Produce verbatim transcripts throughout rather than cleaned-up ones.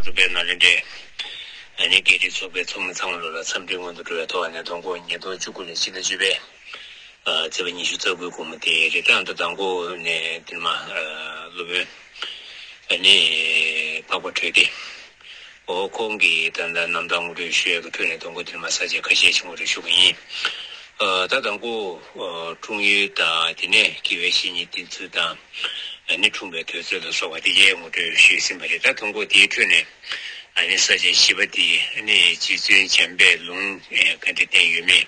གྲུབ་པའི་ནང་ལས་འདྲེ། ཨ་ནི་རྒྱལ་སྤྱིའི་ཚོགས་པའི་ཚོགས་མི་ཚང་མ་ལོ་ལ་འཚམས་འདྲིའི་སྔོན་དུ་འགྲོ་བའི་ཐོག་ནས་དང་པོ་ཉིས་སྟོང་བཅུ་དགུ་ལོའི་ཕྱི་ཟླ་བཅུ་པའི་ཨ་ཚེས་པ་ཉི་ཤུ་རྩ་དགུའི་དགོང་མོ་དེ་རེད། ད་ཨ་ད་དང་པོ་ནས་དེ་མ་ཨ་སློབ་དཔོན་ཨ་ནི་འཕགས་པ་གྲོལ་སྡེ། འོ་ཁོང་གིས་ད་ལྟ་རྣམ་ཐར་ངོ་སྤྲོད་ཞུ་ཡས་ཀྱི་ཁྲོད་ནས་དང་པོ་དེ་མ་ས་བཅད་ཁ་ཤས་ཤིག་ངོ་སྤྲོད་ཞུ་གི་ཡིན། ཨ་ད་དང་པོ་ཨ་འཁྲུངས་ཡུལ་དང་དེ་ནས་སྐྱེ་བའི་བཤེས་གཉེན་བསྟེན་ཚུལ་དང་། ཨ་ནི་འཁྲུངས་པའི་དུས་ཚོད་ལ་སོགས་པ་དེ་གའི་ངོ་སྤྲོད་ཞུས་ཟིན་པ་རེད། ད་དང་པོ་དེའི་ཁྲོད་ནས་ཨ་ནི་ས་བཅད་བཞི་པ་དེ་ཨ་ནི་རྗེ་བཙུན་འཇམ་དཔལ་ལུང་ཨེ་ག་འདྲ་བསྟན་ཡོད་མེད།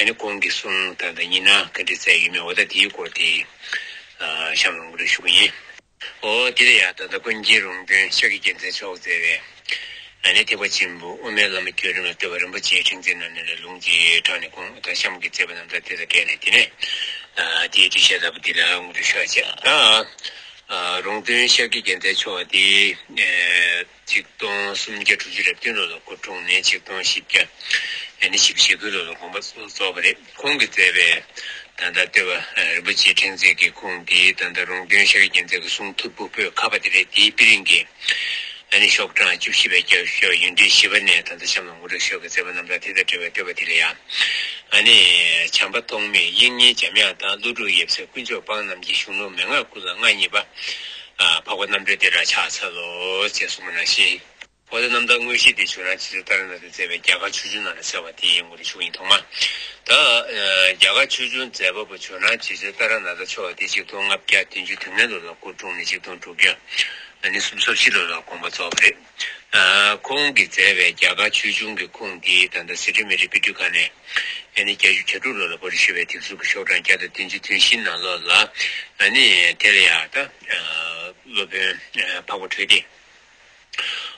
ཨ་ནི་ཁོང་གི་གསུང་དང་ད་ཉི་ན་ག་འདྲ་བསྩལ་ཡོད་མེད། འོ་ད་དེའི་སྐོར་དེ་ཨ་གཤམ་ལ་ངོ་སྤྲོད་ཞུ་གི་ཡིན། འོ་དེ་ལ་ཡང་ད་ལྟ་ཀུན་མཁྱེན་རོང་སྟོན་ཤཱཀྱ་རྒྱལ་མཚན་མཆོག་མཛད་པའི་ཨ་ནི་ཐེག་པ་ཆེན་པོ་དབུ་མའི་ལམ་བརྒྱུད་རིམ་ལ་ལྟོས་པ་རིན་པོ་ཆེའི་ཕྲེང་མཛེས་རྣམས་ནས་ལུང་གཅིག་དྲངས་ནས་ཁོང་དང་གཤམ་གྱི་མཛད་པ་རྣམ་ཐར་དེ་དང་འབྲེལ་ནས་དེ་ནས་ཨ་དེའི་འགྲེལ་བཤད་ལྟ་བུ་འདི་ལ་ངོ་སྤྲོད་ཞུ་བ་བྱས། ད་ཨ་རོང་སྟོན་ཤཱཀྱ་རྒྱལ་མཚན་མཆོག་དེ་ཨ་ཆིག་སྟོང་སུམ་བརྒྱ་དྲུག་ཅུ་རེ་བདུན་ལོ་ལ་སྐུ་འཁྲུངས་ནས་ཆིག་སྟོང་བཞི་བརྒྱ་ཨ་ནི་བཞི་བཅུ་ཞེ་དགུ་ལོ་ལ་དགོངས་པ་རྫོགས་པ་རེད། ཁོང་གིས་མཛད་པའི་ད་ལྟ་ལྟོས་པ་རིན་པོ་ཆེའི་ཕྲེང་མཛེས་ཀྱི་ཁུངས་འདི་ད་ལྟ་རོང་སྟོན་ཤཱཀྱ་རྒྱལ་མཚན་གྱི་གསུང་ཐུབ་པོ་པོད་ཁ་པ་དེ་རེད། དེའི་དཔེ་རིང་གི་ཨ་ནི་ཤོག་གྲངས་བཅུ་བཞི་པའི་རྒྱབ་ཤོག་ཡིག་འབྲེལ་བཞི་པ་ནས་ད་ལྟ་གཤམ་ལ་ངོ་སྤྲོད་ཞུ་གི་མཛད་པ་རྣམ་ཐར་དེ་དང་འབྲེལ་བའི་ལྟོས་པ་དེ་ལ་ཡང་ཨ་ནི་བྱམས་པ་ཐོགས་མེད་དབྱིག་གཉེན་འཇམ་དབྱངས་དང་། ཀླུ་སྒྲུབ་ཡབ་སྲས་དཀོན་མཆོག་འབངས་རྣམས་ཀྱི། གཞུང་ལུགས་མན་ངག་ཀུན་ལ་མངའ་བརྙེས་པ། ཨ་འཕགས་པ་རྣམ་གྲོལ་བདེ་བླག་ཕྱག་འཚལ་ལོ། ཅེས་གསུངས་པ་ནང་བཞིན། འོ་ད་རྣམ་ཐར་དངོས་གཞི་དེ་ཇོ་ནང་རྗེ་བཙུན་ཏཱ་ར་ནཱ་ཐས་མཛད་པའི་རྒྱ་གར་ཆོས་འབྱུང་ནང་ལ་གསལ་བ་དེ་ཡིན་ངོ་སྤྲོད་ཞུ་གི་ཡིན། ཐོག་མ་ད་ཨ་རྒྱ་གར་ཆོས་འབྱུང་མཛད་པ་པོ་ཇོ་ནང་རྗེ་བཙུན་ཏཱ་ར་ནཱ་ཐ་མཆོག་དེ་ཆིག་སྟོང་ལྔ་བརྒྱ་བདུན་ཅུ་དོན་ལྔ་ལོ་ལ་སྐུ་འཁྲུངས་ནས་ཆིག་སྟོང་དྲུག་བརྒྱ་ཨ་ནི་སུམ་ཅུ་སོ་བཞི་ལོ་ལ་དགོངས་པ་རྫོགས་པ་རེད། ཨ་ཁོང་གིས་མཛད་པའི་རྒྱ་གར་ཆོས་འབྱུང་གི་ཁུངས་དེ་ད་ལྟ་སི་ཁྲོན་མི་རིགས་དཔེ་སྐྲུན་ཁང་ནས་ཨ་ནི་བརྒྱད་ཅུ་གྱ་དྲུག་ལོ་ལ་པར་ཞུས་པའི་དེབ་གཟུགས་ཀྱི་ཤོག་གྲངས་བརྒྱ་དང་བདུན་ཅུ་དོན་བཞི་ནང་ལོགས་ལ་ཨ་ནི་དེ་ལ་ཡང་ད་ཨ་སློབ་དཔོན་ཨ་འཕགས་པ་གྲོལ་སྡེ།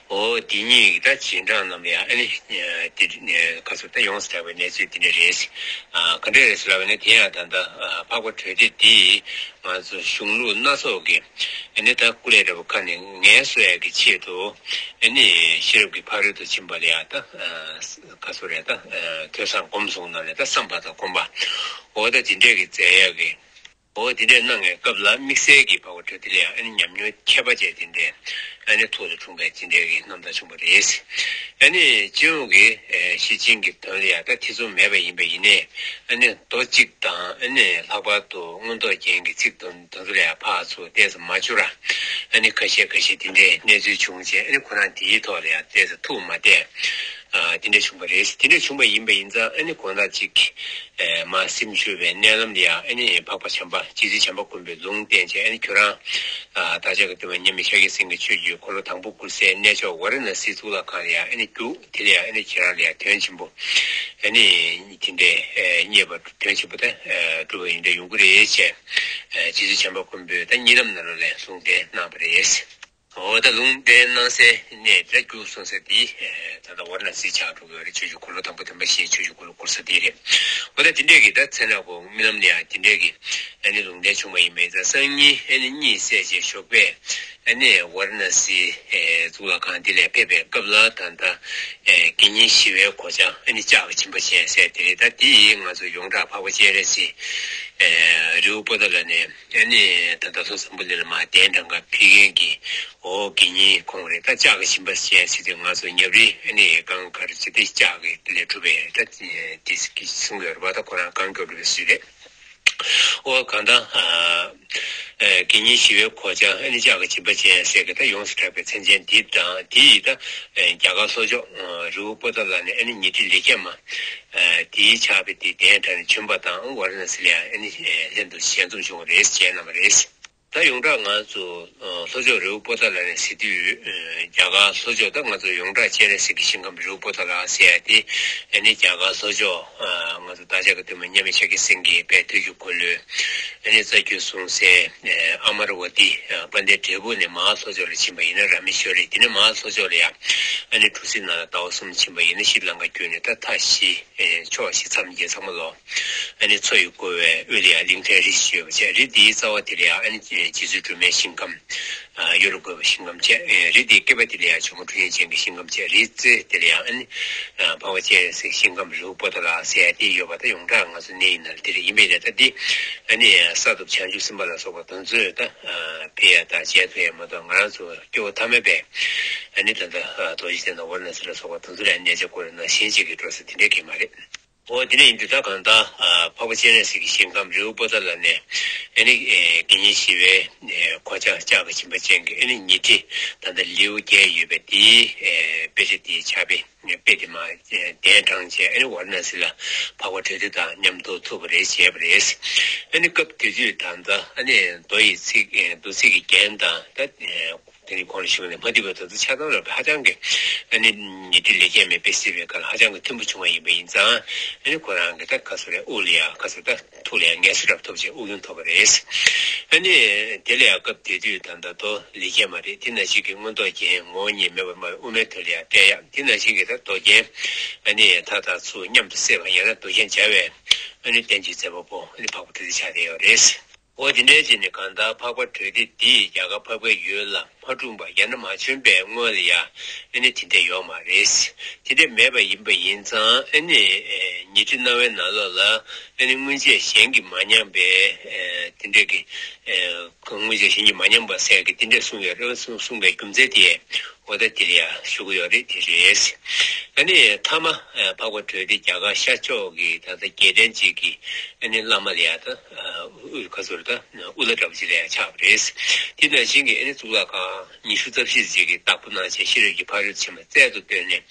འོ་དེ་གཉིས་ཀྱི་ད་རྗེས་འབྲང་རྣམས་ལ་ཡང་ཨ་ནི་དེ་ནས་ཁ་སོ་ད་ཡོངས་སུ་གྲགས་པའི་གནས་ཚུལ་དེ་འདྲ་རེད། ཨ་ག་འདྲ་རེད་ཟེར་ལབ་པ་ན་དེ་ཡང་ད་ལྟ་ཨ་འཕགས་པ་གྲོལ་སྡེ་འདིས་ང་ཚོ་གཞུང་ལུགས་སྣ་ཚོགས་ཀྱི་ཨ་ནི་ད་སྐུ་ལས་རིང་པོ་ཁ་ནས་ངལ་གསོ་ཡག་གི་ཆེད་དུ་ཨ་ནི་ཤེས་རབ་ཀྱི་ཕ་རོལ་ཏུ་ཕྱིན་པ་ལ་ཡང་ད་ཨ་ཁ་སོ་རེད། ད་ཨ་ཐོས་བསམ་སྒོམ་གསུམ་ནང་ལས་ད་བསམ་པ་དང་སྒོམ་པ་འོ་ད་དེ་འདྲས་ཀྱི་མཛད་ཡག་གི། འོ་དེ་འདྲའི་གནང་བའི་སྐབས་ལ་དམིགས་བསལ་གྱི་འཕགས་པ་གྲོལ་སྡེ་ལ་ཡང་ཨ་ནི་ཉམས་མྱོང་ཁྱད་པར་ཅན་དེ་འདྲའི་ཨ་ནི་ཐོག་ཏུ་འཁྲུངས་པའི་དེ་འདྲའི་གི་རྣམ་ཐར་བྱུང་བ་རེད། ཨ་ནི་སྤྱི་ཡོངས་ཀྱི་ཨེ་ཤེར་ཕྱིན་གྱི་དོན་ལ་ཡང་ད་ཐེ་ཚོམ་མེད་པ་ཡིན་པ་ཡིན་ནའི་ཨ་ནི་མདོ་གཅིག་དང་ཨ་ནི་ལྷག་པར་དུ་མངོན་རྟོགས་རྒྱན་གྱི་ཚིག་དོན་དེ་ཚོ་ལ་ཡང་ཕར་ཚུར་ཏོག་ཙམ་མ་འགྱུར་ར་ཨ་ནི་ཁ་ཤས་ཁ་ཤས་དེ་འདྲའི་གནས་ཚུལ་བྱུང་རྗེས་ཨ་ནི་ཁོ་རང་དེའི་ཐོག་ལ་ཡང་ཏོག་ཙམ་ཐུགས་མ་གཏད་ཨ་དེ་འདྲ་བྱུང་བ་རེད། དེ་འདྲ་བྱུང་བ་ཡིན་པ་ཡིན་ཙང་ཨ་ནི་དགོང་དག་ཅིག་ཨེ་མ་སེམས་ཞུ་བའི་མནལ་ལམ་ལ་ཡང་ཨ་ནི་འཕགས་པ་བྱམས་པ་རྗེ་བཙུན་བྱམས་པ་མགོན་པོས་ལུང་བསྟན་བྱས། ཨ་ནི་ཁྱོད་རང་ཨ་བདག་ཅག་གི་སྟོན་པ་མཉམ་མེད་ཤཱཀྱ་སེང་གེ་ཆོས་ཀྱི་འཁོར་ལོ་དང་པོ་བསྐོར་སའི་གནས་མཆོག་ཝཱ་ར་ཎ་སིའི་གཙུག་ལག་ཁང་ལ་ཡང་ཨ་ནི་རྒྱུགས། དེ་ལ་ཡང་ཨ་ནི་ཁྱེད་རང་ལ་ཡང་དོན་ཆེན་པོ་ཨ་ནི་དེ་འདྲའི་ཨེ་རྙེད་པ་དོན་ཆེན་པོ་དེ་ཨེ་འགྲུབ་པ་ཡིན་འདྲ་ཡོང་གི་རེད་ཅེས་ཨེ་རྗེ་བཙུན་བྱམས་པ་མགོན་པོས་ད་གཉིད་ལམ་ནང་ལོགས་ལ་ལུང་བསྟན་གནང་བ་རེད། འོ་ད་ལུང་བསྟན་གནང་སའི་གནས་དེ་རྒྱུགས་གསུང་ས་དེ་ད་ལྟ་ཝཱ་ར་ཎ་སི་ཆགས་འགྲོ་གི་ཡོད་རེད། ཆོས་ཀྱི་འཁོར་ལོ་དང་པོ་དམ་པ་བཞི་ཆོས་ཀྱི་འཁོར་ལོ་བསྐོར་ས་དེ་རེད། འོ་ད་དེ་འདྲས་ཀྱི་ད་མཚན་ལ་གོ་རྨི་ལམ་ལ་ཡང་དེ་འདྲས་ཀྱི་ཨ་ནི་ལུང་བསྟན་བྱུང་བ་ཡིན་པས། ད་སང་ཉིན་ཨ་ནི་གཉིད་སད་རྗེས་ཞོགས་པས་ཨ་ནི་ཝཱ་ར་ཎ་སི་གཙུག་ལག་ཁང་དེ་ལ་ཕེབས་པའི་སྐབས་ལ་ད་ལྟ་དགེ་བསྙེན་ཞི་བའི་གོ་ཆ་ཨ་ནི་ལྕགས་ཀྱི་འཇིམ་པ་ཅན་ཟེར་དེ་རེད། ད་དེ་ཡིས་ང་ཚོ་ཡོངས་གྲགས་འཕགས་པ་སྤྱན་རས་གཟིགས་རི་བོ་པོ་ཏ་ལ་ནས་ཨ་ནི་ད་ལྟ་ལྷོ་འཛམ་བུ་གླིང་ལ་མར་གདན་དྲངས་ཁ་ཕེབས་མཁན་གྱི་འོ་དགེ་བསྙེན་ཁོང་རེད། ད་ལྕགས་ཀྱི་འཇིམ་པ་ཅན་ཟེར་དུས་ང་ཚོ་ཉབ་རི་ཨ་ནི་གང་ག་རེ་ཟེར་དེ་ལྕགས་ཀྱི་ལས་གྲུབ་པའི་ད་དེ་གསུང་གི་ཡོད་རེད་པ། ད་ཁོ་རང་གང་མགྱོགས་འགྲོ་བའི་སྲིད་རེད། འོ་གང་ལྟར་ཨ་དགེ་བསྙེན་ཞི་བའི་གོ་ཆ་ཨ་ནི་ལྕགས་ཀྱི་འཇིམ་པ་ཅན་ཟེར་གི་ད་ཡོངས་སུ་གྲགས་པའི་མཚན་ཅན་འདི་དང་དེ་ཡི་ད་རྒྱ་གར་ལྷོ་ཕྱོགས་རི་བོ་པོ་ཏ་ལ་ནས་ཨ་ནི་ཉི་ཁྲི་ལེ་བརྒྱད་མ་དེའི་ཕྱག་དཔེ་དེ་གདན་དྲངས་ནས་བྱོན་པ་དང་ཝཱ་ར་ཎ་སི་ལ་ཡང་ཨ་ནི་ལྷན་དུ་ཞལ་འཛོམས་བྱུང་བ་རེད། མཇལ་གནང་བ་རེད། ད་ཡོངས་གྲགས་ང་ཚོ་ལྷོ་ཕྱོགས་རི་བོ་པོ་ཏ་ལ་ནས་ཟེར་དུས་རྒྱ་གར་ལྷོ་ཕྱོགས་ད་ང་ཚོ་ཡོངས་གྲགས་སྤྱན་རས་གཟིགས་ཀྱི་ཞིང་ཁམས་རི་བོ་པོ་ཏ་ལ་ཟེར་ཡ་དེ་ཨ་ནི་རྒྱ་གར་ལྷོ་ཕྱོགས་ང་ཚོ་བདག་ཅག་གི་སྟོན་པ་མཉམ་མེད་ཤཱཀྱ་སེང་གེ་དཔལ་དུས་ཀྱི་འཁོར་ལོའི་ཨ་ནི་རྩ་རྒྱུད་གསུང་སའི་ཨ་མ་ར་ཝ་ཏི་དཔལ་ལྡན་འབྲས་སྤུངས་ནས་མར་ལྷོ་ཕྱོགས་ལ་ཕྱིན་པ་ཡིན་ན་ར་མེ་ཤོ་རི། དེ་ནས་མར་ལྷོ་ཕྱོགས་ལ་ཡང་ ཨ་ནི་གྲུ་གཟིངས་ནང་ལ་ཟླ་བ་གསུམ་ཕྱིན་པ་ཡིན་ན་ཤིབ་ལང་ཀ་བརྒྱུད་ནས་ད་མཐའ་བཞི་ཕྱོགས་བཞི་མཚམས་བརྒྱད་ཚང་མ་ལོ། ཨ་ནི་མཚོ་ཡི་བསྐོར་བའི་དབུས་ལ་ཡང་གླིང་ཕྲན་རི་བཞི་ཡོད་པ་བྱས། རི་འདིའི་རྩ་བ་དེ་ལ་ཡང་ཨ་ནི་རྗེ་བཙུན་སྒྲོལ་མའི་ཞིང་ཁམས། གཡུ་ལ་བསྐོར་བའི་ཞིང་ཁམས་བྱས། རི་འདིའི་སྐེད་པ་དེ་ལ་ཡང་ཇོ་མོ་ཁྲི་ཆེན་ཅན་གྱི་ཞིང་ཁམས་བྱས། རིའི་རྩེ་དེ་ལ་ཡང་ཨ་ནི་འཕགས་པ་སྤྱན་རས་གཟིགས་ཞིང་ཁམས་རི་བོ་པོ་ཏ་ལ་ཟེར་ཡ་དེ་ཡོད་པ་ད་ཡོངས་གྲགས་ང་ཚོ་གནས་ཡིག་ནང་ལ་དེ་རེད། ཡིན་པས་ན་ད་འདི་ཨ་ནི་ས་ཐོབ་བྱང་ཆུབ་སེམས་དཔའ་ལ་སོགས་པ་དེ་ཚོས་ད་ཕེབས་ཡ་ད་མཇལ་ཐུབ་ཡ་མ་གཏོགས་ང་རང་ཚོ་སྐྱོ་བོ་ཐ་མལ་པས་ཨ་ནི་ད་ལྟ་རྡོ་རྗེ་གདན་དང་ཝཱ་ར་ཎ་སི་ལ་སོགས་པ་དེ་ཚོ་ལ་གནས་མཇལ་སྐོར་ར་ནང་བཞིན་ཅིག་གི་འགྲོ་ས་དེ་འདྲས་གི་མ་རེད། འོ་དེ་ནས་ཡིན་དུས་ད་གང་ལྟར་འཕགས་པ་སྤྱན་རས་གཟིགས་ཀྱི་ཞིང་ཁམས་རི་བོ་པོ་ཏ་ལ་ནས་ཨ་ནི་དགེ་བསྙེན་ཞི་བའི་གོ་ཆ་ལྕགས་ཀྱི་འཇིམ་པ་ཅན་གྱི་ཨ་ནི་ཉི་ཁྲི་ད་ལྟ་ལེའུ་བརྒྱད་ཡོད་པའི་དེའི་དཔེ་ཆ་དེའི་ཕྱག་དཔེ་དཔེ་དེ་མར་གདན་དྲངས་བྱས། ཨ་ནི་ཝཱ་ར་ཎ་སི་ལ་འཕགས་པ་དྲོ་ཏི་དང་མཉམ་དུ་ཐུག་པ་རེད། མཇལ་བ་རེད། ཨ་ནི་སྐབས་དེ་དུས་ད་ལྟ་ཨ་ནི་མདོ་ཡི་ཚིག་མདོ་ཚིག་གི་རྒྱན་དང་ད། དེ་ནི་གོང་ལ་ཞུས་པ་ནས་མ་འདུས་པའི་དོན་དུ་ཆགས་སྡང་རབ་ཧ་ཅང་གི་ཨ་ནི་ཉི་ཁྲི་ལས་བརྒལ་མེད་པས་གཟིགས་པའི་སྐབས་ལ་ཧ་ཅང་གི་མཐུན་པོ་བྱུང་བ་ཡིན་པ་ཡིན་ཙང་། ཨ་ནི་ཁོ་རང་གི་ད་ག་ཚོད་རེད། དབུགས་ལ་ཡང་ག་ཚོད་ད་ཐུགས་ལ་ཡང་ངལ་གསོ་རབ་ཐོབ་བྱས་དབུགས་དབྱུང་ཐོབ་པ་རེད། ཨ་ནི་དེ་ལ་ཡང་སྐབས་དེ་དུས་ད་ལྟ་མདོ་ལས་རྒྱན་མ་རེད། དེ་ནང་བཞིན་གྱི་མངོན་རྟོགས་རྒྱན་ངོ་བོ་ཉིད་མེད་པར་སྨྲ་བའི་དབུ་མའི་དོན་ལ་ཡང་བཀྲལ་ཡག་དེ་ནང་བཞིན་གྱི་ད་མདོ་རྒྱན་ཨ་ནི་མཐའ་དག་ཚུར་མཉམ་དུ་བསྲེས་པ་ཡང་ན་མདོ་རྒྱན་སྦྱར་བའི་ཨ་ནི་བསྟན་བཅོས་མཛད་པ་པོ་ཨ་ནི་འཕགས་པ་དྲོ་ཏི་ཆགས་བསྡད་ཡོད་རེད། འོ་དེ་འདྲའི་ཅིག་ནི་གང་ལྟར་འཕགས་པ་དྲོ་ཏི་འདིས་རྒྱ་གར་འཕགས་པའི་ཡུལ་ལ་མ་འཁྲུངས་པ་ཡང་ན་མ་བྱོན་པའི་སྔོན་ལ་ཡང་ཨ་ནི་དེ་འདྲ་ཡོད་མ་རེད། དེ་འདྲ་མེད་པ་ཡིན་པ་ཡིན་ཙང་ཨ་ནི་ཉི་ཁྲི་སྣང་བའི་ནང་ལོགས་ལ་ཨ་ནི་སྔོན་ཆད་གཞན་གྱིས་མ་མྱངས་པའི་དེ་འདྲ་གི་སྔོན་ཆད་གཞན་གྱིས་མ་མྱངས་པ་ཟེར་གི་དེ་འདྲ་གསུངས་ཡོད་རེད། གསུངས་པའི་རྒྱུ་མཚན་དེ། འོ་ད་དེ་ལ་ཡང་ཞུ་གི་ཡོད་རེད། དེ་རེད། ཨ་ནི་མཐའ་མ་འཕགས་པ་དྲོ་ཏི་རྒྱ་གར་ཤར་ཕྱོགས་ཀྱི་ད་ལྟ་རྒྱལ་བསྟན་ཅིག་གི་ཨ་ནི་བླ་མ་ལ་ཡང་ད་དབུ་ག་ཚོད་ད་དབུ་བླ་འདྲ་པོ་ཅིག་ལ་ཡང་ཆགས་པ་རེད། དེ་ནང་བཞིན་གྱི་ཨ་ནི་གཙུག་ལག་ཁང་ཉི་ཤུ་རྩ་བཞི་ཅིག་གི་བདག་པོ་གནང་བྱས་ཤེས་རབ་ཀྱི་ཕ་རོལ་ཕྱིན་པ་རྩལ་དུ་བཏོན་ནས་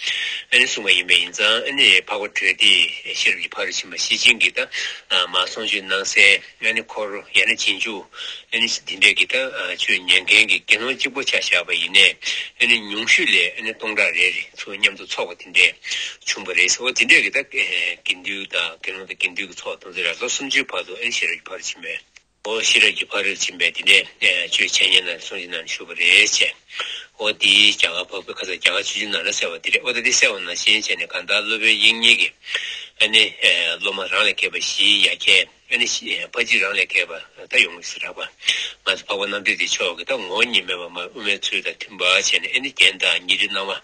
ཨ་ནི་གསུངས་པ་ཡིན་པ་ཡིན་ཙང་། ཨ་ནི་འཕགས་པ་དྲོ་ཏི་ཤེས་རབ་ཀྱི་ཕ་རོལ་ཕྱིན་པ་ཤེར་ཕྱིན་གྱི་ད་མར་གསུང་ཆོས་གནང་སའི་ཨ་ནི་འཁོར་ཡང་ན་རྗེས་འཇུག་ཨ་ནི་འདི་འདྲའི་གི་ད་ཆོས་ཉན་མཁན་གྱི་དགེ་སློང་གཅིག་པོ་ཆ་བཞག་པ་ཡིན་ནའི་ཨ་ནི་ཉུང་ཤོས་ལ་ཨ་ནི་སྟོང་ཕྲག་རེ་རེ་ཚུར་མཉམ་དུ་ཚོགས་པ་དེ་འདྲས་བྱུང་བ་རེད་ཟེར་བ། དེ་འདྲའི་གི་ད་དགེ་འདུན་དང་དགེ་སློང་དང་དགེ་འདུན་གྱི་ཚོགས་དེ་ཚོ་ལ་ལོ་སུམ་ཅུའི་བར་དུ་ཨ་ནི་ཤེས་རབ་ཀྱི་ཕ་རོལ་ཕྱིན་པའི། འོ་ཤེས་རབ་ཀྱི་ཕ་རོལ་ཕྱིན་པའི་དེ་འདྲའི་ཆོས་འཆད་ཉན་ནང་གསུང་ཆོས་ནང་བཞུགས་པ་རེད་ཅེས། འོ་དེའི་རྒྱ་གར་འཕགས་པའི་ཁ་སང་རྒྱ་གར་ཆོས་བརྒྱུད་ནང་ལ་གསལ་བ་དེ་རེད། འོ་ད་དེ་གསལ་བ་ནང་བཞིན་བྱས་ནས་གང་ལྟར་སློབ་དཔོན་དབྱིག་གཉེན་གྱི་ཨ་ནི་སློབ་མ་རང་ལས་མཁས་པ་བཞིའི་ཡ་གྱལ། ཨ་ནི་ཕ་གཅིག་རང་ལས་མཁས་པ་ད་ཡོང་གི་སུ་རག་པ། ང་ཚོ་འཕགས་པ་རྣམ་འདྲེན་དེ་མཆོག་གི་ད་ངོ་བོ་ཉིད་མེད་པར་སྨྲ་བའི་དབུ་མའི་ཚུལ་དང་མཐུན་པ་བྱས་ནས་ཨ་ནི་རྒྱན་དང་ཉི་ཁྲི་སྣང་བ།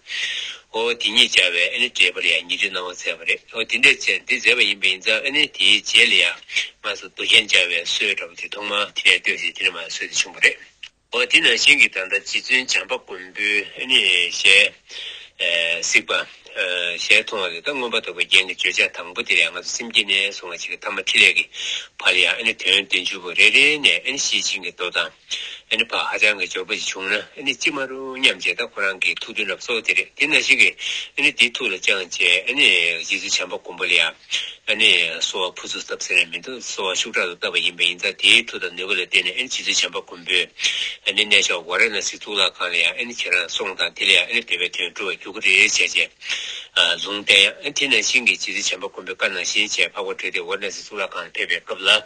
འོ་དེ་ཉིད་སྦྱར་བའི་ཨ་ནི་འགྲེལ་པ་ལ་ཡང་ཉི་ཁྲི་སྣང་བ་མཛད་པ་རེད། འོ་དེ་འདྲ་བྱས་འདི་མཛད་པ་ཡིན་པ་ཡིན་ཙང་ཨ་ནི་དེའི་རྗེས་ལ་ཡང་ང་ཚོ་མདོ་རྒྱན་སྦྱར་བའི་སྲོལ་འདྲ་པོ་དེ་ཐོག་མར་དེ་ནས་བཏོད་ཅིང་དེ་ནས་མར་སྲོལ་དེ་བྱུང་བ་རེད། འོ་དེ་ནང་བཞིན་གྱི་ད་ལྟ་རྗེ་བཙུན་བྱམས་པ་མགོན་པོའི་ཨ་ནི་ཞལ་གཟིགས་པ། ཞལ་མཐོང་བ་ལས་ད་མངོན་པར་རྟོགས་པའི་རྒྱན་གྱི་བརྗོད་བྱ་དང་པོ་དེ་ལ་ཡང་ང་ཚོ་སེམས་བསྐྱེད་ནས་བཟུང་བ་ཅིག་གི་ཐ་མ་ཕྲིན་ལས་ཀྱི་བར་ལ་ཡང་ཨ་ནི་དོན་བདུན་ཅུ་པོ་རེ་རེ་ནས་ཨ་ནི་ཤེར་ཕྱིན་གྱི་མདོ་དང་། ཨ་ནི་ཕར་ཧ་ཅང་གི་འབྱོར་པ་ཞིག་བྱུང་ན་ཨ་ནི་ཅི་མ་རུང་སྙམ་བྱས་ད་ཁོ་རང་གི་ཐུགས་འདུན་རབ་གསལ་བོ་དེ་རེད། དེ་ནང་བཞིན་གྱི་ཨ་ནི་དེའི་ཐུགས་ལ་བཅངས་བྱས་ཨ་ནི་རྗེ་བཙུན་བྱམས་པ་མགོན་པོ་ལ་ཡང་ཨ་ནི་གསོལ་བ་ཕུར་ཚུགས་བཏབ་ཟེར་ནས་མི་འདུག་གསོལ་བ་ཤུགས་དྲག་ཏུ་བཏབ་པ་ཡིན་པ་ཡིན་ཙང་དེའི་མཐུ་དང་ནུས་པ་ལ་བརྟེན་ནས་ཨ་ནི་རྗེ་བཙུན་བྱམས་པ་མགོན་པོས་ཨ་ནི་གནས་མཆོག་ཝཱ་ར་ཎ་སི་གཙུག་ལག་ཁང་ལ་ཡང་ཨ་ནི་ཁྱེད་རང་སོང་དང་དེ་ལ་ཡང་ཨ་ནི་འདོད་པའི་དོན་འགྲུབ་པར་འགྱུར་གྱི་རེད་བྱས་བྱས། ལུང་བསྟན་ཡང་དེ་ནང་བཞིན་གྱི་རྗེ་བཙུན་བྱམས་པ་མགོན་པོའི་བཀའ་ནང་བཞིན་བྱས་འཕགས་པ་དྲོ་ཏི་ཝཱ་ར་ཎ་སི་གཙུག་ལག་ཁང་ལ་ཕེབས་པའི་སྐབས་ལ་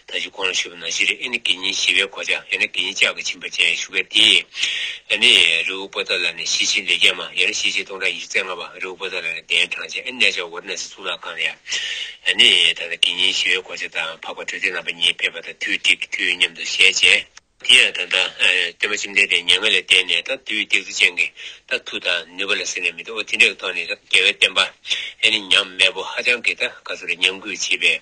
ད་ཅི་གོང་ལ་ཞུས་པ་ནང་བཞིན་རེད། ཨ་ནི་དགེ་བསྙེན་ཞི་བའི་གོ་ཆ་ཡང་ན་དགེ་བསྙེན་ལྕགས་ཀྱི་འཇིམ་པ་ཅན་བཞུགས་པའི་དེ་ཨ་ནི་རི་བོ་པོ་ཏ་ལ་ནས་ཤེར་ཕྱིན་ལས་རྒྱལ་མ་ཡང་ན་ཤེར་ཕྱིན་སྟོང་ཕྲག་ཉི་ཤུ་རྩ་ལྔ་པ་རི་བོ་པོ་ཏ་ལ་ནས་གདན་དྲངས་བྱས་ཨ་ནི་གནས་མཆོག་ཝཱ་ར་ཎ་སི་གཙུག་ལག་ཁང་ལ་ཡང་ཨ་ནི་ད་ལྟ་དགེ་བསྙེན་ཞི་བའི་གོ་ཆ་དང་འཕགས་པ་དྲོ་ཏི་རྣམ་པ་གཉིས་ཕེབས་པ་དང་དུས་དེ་དུས་མཉམ་དུ་བཞེས་བྱས། དེ་ཡང་ད་ལྟ་སྟོན་པ་བཅོམ་ལྡན་འདས་མྱ་ངན་ལས་འདས་ནས་ད་དུས་ཏོག་ཙམ་ཅན་གྱི་ད་མཐུ་དང་ནུས་པ་ལ་ཟེར་ནས་མི་འདུག་འོ་དེ་འདྲའི་ཐོག་ནས་ད་རྒྱལ་བའི་བསྟན་པ་ཨ་ནི་ཉམས་དམས་པོ་ཧ་ཅང་གི་ད་ག་ཚོད་རེད་ཉམས་རྒུད་བྱེད་པའི་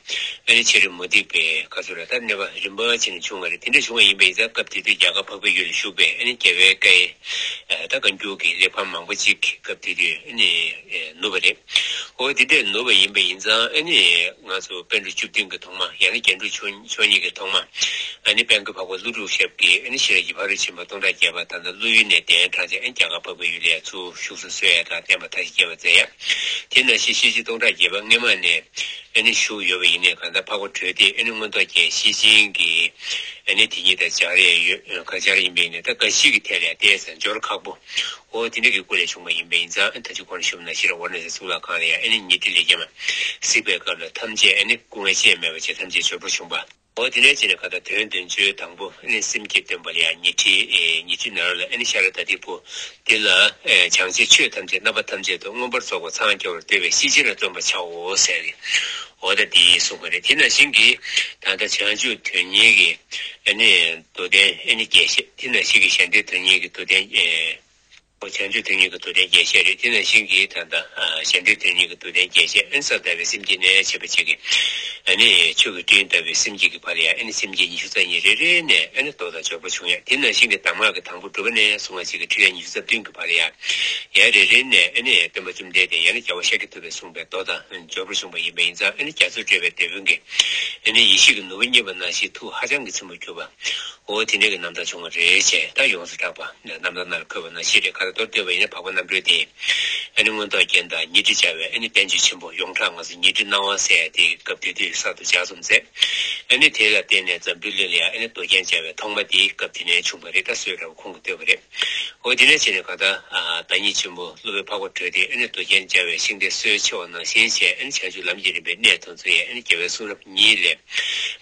ཨ་ནི་ཕྱི་རོལ་མུ་སྟེགས་པའི་ག་ཚོད་རེད་ད་གནོད་པ་རིམ་པ་བྱས་ནས་བྱུང་བ་རེད། དེ་འདྲ་བྱུང་བ་ཡིན་པ་ཡིན་ཙང་སྐབས་དེ་དུས་རྒྱ་གར་འཕགས་པའི་ཡུལ་ལ་བཞུགས་པའི་ཨ་ནི་རྒྱལ་བའི་བཀའི་ད་བཀའ་འགྱུར་གྱི་གླེགས་བམ་མང་པོ་ཅིག་སྐབས་དེ་དུས་ཨ་ནི་ནུབ་པ་རེད། འོ་དེ་འདྲས་ནུབ་པ་ཡིན་པ་ཡིན་ཙང་ཨ་ནི་ང་ཚོ་པཎ་གྲུབ་བཅུ་བདུན་གྱི་ཐོག་མ་ཡང་ན་རྒྱན་དྲུག་མཆོག་མཆོག་གཉིས་ཀྱི་ཐོག་མ་ཨ་ནི་དཔལ་མགོན་འཕགས་པ་ཀླུ་སྒྲུབ་ཞབས་ཀྱིས་ཨ་ནི་ཤེས་རབ་ཀྱི་ཕ་རོལ་ཕྱིན་པ་སྟོང་ཕྲག་བརྒྱད་པ་ད་ལྟ་ཀླུ་ཡུལ་ནས་གདན་དྲངས་བྱས་ཨ་ནི་རྒྱ་གར་འཕགས་པའི་ཡུལ་ལ་ཡང་ཚུར་བཞུགས་སུ་གསོལ་ཡ་དང་བསྟན་པ་དར་ཞིང་རྒྱས་པར་མཛད་ཡ། དེ་ནང་བཞིན་ཤེར་ཕྱིན་སྟོང་ཕྲག་བརྒྱད་པ་སྔས་མ་ནས་ཨ་ནི་བཞུགས་ཡོད་པ་ཡིན་ནའི་གང་ལྟར་འཕགས་པ་དྲོ་ཏི་ཨ་ནི་མངོན་རྟོགས་རྒྱན་ཤེར་ཕྱིན་གྱི་ཨ་ནི་དེ་ཉིད་དང་སྦྱར་ཡ་ཡོད་ག་སྦྱར་ཡིན་པ་ཡིན་ནའི་ད་འགའ་ཞིག་གི་ཐད་ལ་ཡང་ཏོག་ཙམ་འབྱོར་ཁག་པོ། འོ་དེ་འདྲ་གི་སྐུ་ལས་བྱུང་བ་ཡིན་པ་ཡིན་ཙང་ད་ཅི་གོང་ལ་ཞུས་པ་ནང་བཞིན་ཝཱ་ར་ཎ་སི་གཙུག་ལག་ཁང་ལ་ཡང་ཨ་ནི་ཉི་ཁྲི་ལས་རྒྱལ་མ་གཟིགས་པའི་སྐབས་ལ་ཐམས་ཅད་ཨ་ནི་སྐུ་ངལ་ཅི་ཡང་མེད་པ་བྱས་ཐམས་ཅད་འབྱོར་པོ་བྱུང་བ། འོ་དེ་ནས་བྱས་ནས་ག་ད་དོན་བདུན་ཅུའི་དང་པོ་ཨ་ནི་སེམས་བསྐྱེད་སྟོན་པ་ལ་ཡང་ཉི་ཁྲི་ཨེ་ཉི་ཁྲི་ནར་ལ་ཨ་ནི་ཤ་ར་དྭ་ཏིའི་བུ་དེ་ལ་ཨེ་བྱང་ཆེ་ཆོས་ཐམས་ཅད་རྣམ་པ་ཐམས་ཅད་དུ་མངོན་པར་རྫོགས་པར་འཚང་རྒྱ་བར་འདོད་པས་ཤེར་ཕྱིན་ལ་བརྩོན་པར་བྱའོ་ཟེར་གི། འོ་ད་དེ་གསུངས་པ་རེད། དེ་ནང་བཞིན་གྱི་ད་ལྟ་བྱང་ཆུབ་དོན་གཉེར་གྱི་ཨ་ནི་མདོ་དོན་ཨ་ནི་རྒྱས་བཤད། དེ་ནང་བཞིན་གྱི་གཞན་དོན་དོན་གཉེར་གྱི་མདོ་དོན་ཨེ། བྱང་ཆུབ་དོན་གཉེར་གྱི་མདོ་དོན་རྒྱས་བཤད་རེད། དེ་ནང་བཞིན་གྱི་ད་ལྟ་ཨ་གཞན་དོན་དོན་གཉེར་གྱི་མདོ་དོན་རྒྱས་བཤད། ཨ་ནི་ས་ལྟ་བའི་སེམས་བསྐྱེད་ནས་བྱེད་པ་བཅས་ཀྱི་ཨ་ནི་ཆོས་ཀྱི་སྤྲིན་ལྟ་བུའི་སེམས་བསྐྱེད་ཀྱི་བར་ལ་ཡང་ཨ་ནི་སེམས་བསྐྱེད་ཉི་ཤུ་རྩ་གཉིས་རེ་རེ་ནས་ཨ་ནི་མདོ་དང་འབྱོར་པ་བྱུང་ཡ། དེ་ནང་བཞིན་གྱི་གདམས་ངག་གི་དང་པོ་སྒྲུབ་པ་ནས་བཟུང་བ་བཅས་ཀྱི་ཁྲིད་ཡ་ཉི་ཤུ་རྩ་བདུན་གྱི་བར་ལ་ཡང་ཡ་རེ་རེ་ནས་ཨ་ནི་སྟོན་པ་བཅོམ་ལྡན་འདས་ཡང་ན་རྒྱལ་བ་ཤཱཀྱ་ཐུབ་པས་གསུངས་པའི་མདོ་དང་འབྱོར་པ་བྱུང་བ་ཡིན་པ་ཡིན་ཙང་ཨ་ནི་རྒྱ་མཚོ་བགྲོད་པའི་དེད་དཔོན་གྱི་ཨ་ནི་ཡེ་ཤེས་ཀྱི་ནོར་བུ་རྙེད་པ་ནང་བཞིན་ཐུགས་ཧ་ཅང་གི་ཚིམ་པོར་གྱུར་པ། འོ་དེ་འདྲ་གི་རྣམ་ཐར་བྱུང་བ་རེད་ཅེས། ད་ཡོངས་སུ་གྲགས་པ་རྣམ་ཐར་ནང་ལ་འཁོད་པ་ནང་བཞིན་རེད། ག་རེ་མདོར་བསྡུས་པ་ཡིན་ན་འཕགས་པ་རྣམ་གྲོལ་དེ་ཨ་ནི་མངོན་རྟོགས་རྒྱན་དང་ཉི་ཁྲི་སྦྱར་བའི་ཨ་ནི་བསྟན་བཅོས་ཆེན་པོ་ཡོངས་གྲགས་ང་ཚོ་ཉི་ཁྲི་སྣང་བ་ཟེར་ཡ་དེ་སྐབས་དེ་དུས་གསར་དུ་ལྗགས་རྩོམ་མཛད། ཨ་ནི་དེ་ལ་བརྟེན་ནས་འཛམ་བུའི་གླིང་ལ་ཡང་ཨ་ནི་མདོ་རྒྱན་སྦྱར་བའི་ཐོག་མ་དེ་སྐབས་དེ་ནས་བྱུང་བ་རེད། ད་སྲོལ་འདྲ་བོ་ཁོང་གིས་བཏོད་པ་རེད། འོ་དེ་ནས་བྱས་ནས་ག་ད་བདག་ཉིད་ཆེན་པོ་སློབ་དཔོན་འཕགས་པ་གྲོལ་སྡེས་ཨ་ནི་མདོ་རྒྱན་སྦྱར་བའི་ཤིང་རྟའི་སྲོལ་ཕྱེ་བ་ནང་བཞིན་བྱས། ཨ་ནི་བྱང་ཆུབ་ལམ་གྱི་རིམ་པའི་གནད་དོན་ཚོ་ཡང་ཨ་ནི་རྒྱལ་བའི་གསུང་རབ་ཉིད་ལས་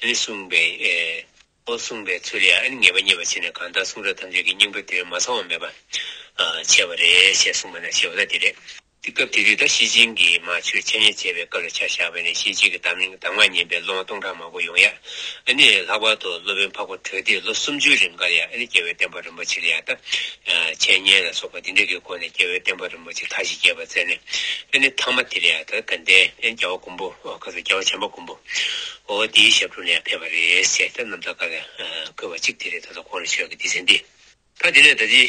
ཨ་ནི་གསུངས་པའི་ཨེ། ཨོ་གསུངས་པའི་ཚུལ་ལ་ཡང་ཨ་ནི་ངེས་པ་རྙེད་པར་བྱས་ནས་གང་ལྟར་གསུང་རབ་ཐམས་ཅད་ཀྱི་སྙིང་པོའི་དོན་མ་ཚང་བ་མེད་པ་ཨ་བྱས་པ་རེད་ཅེས་གསུངས་པ་ན་ཞེས་པ་ལ་དེ་རེད། དེ་སྐབས་དེ་དུས་ད་ཤེར་ཕྱིན་གྱི་མ་ཆོས་འཆད་ཉན་བྱས་པའི་སྐབས་ལ་ཆ་བཞག་པ་ཡིན་ན་ཤེར་ཕྱིན་གྱི་གདམས་ངག་གདམས་ངག་ཉན་པའི་སློབ་མ་སྟོང་ཕྲག་མང་པོ་ཡོང་ཡ། ཨ་ནི་ལྷག་པར་དུ་སློབ་དཔོན་འཕགས་པ་གྲོལ་སྡེས་ལོ་སུམ་ཅུའི་རིང་ག་ལ་ཡང་ཨ་ནི་རྒྱལ་བའི་བསྟན་པ་རིན་པོ་ཆེ་ལ་ཡང་ད་འཆད་ཉན་ལ་སོགས་པ་དེ་འདྲ་གི་སྒོ་ནས་རྒྱལ་བའི་བསྟན་པ་རིན་པོ་ཆེ་མཐའ་བཞི་རྒྱས་པ་མཛད་ནས། ཨ་ནི་མཐའ་མ་དེ་ལ་ཡང་ད་དགའ་ལྡན་ཨ་ནི་རྒྱལ་བ་མགོན་པོ་ཁ་སང་རྒྱལ་བ་བྱམས་པ་མགོན་པོ། འོ་དེའི་ཞབས་དྲུང་ལ་ཡང་ཕེབས་པ་རེད་ཟེར། ད་རྣམ་ཐར་ཁག་ལ་བཀོད་པ་གཅིག་དེ་རེད། ད་ལྟ་ཁོང་རང་ཤོད་ཀྱི་སྡེ་ཚན་འདི། ད་དེ་ནས་ད་ཅི་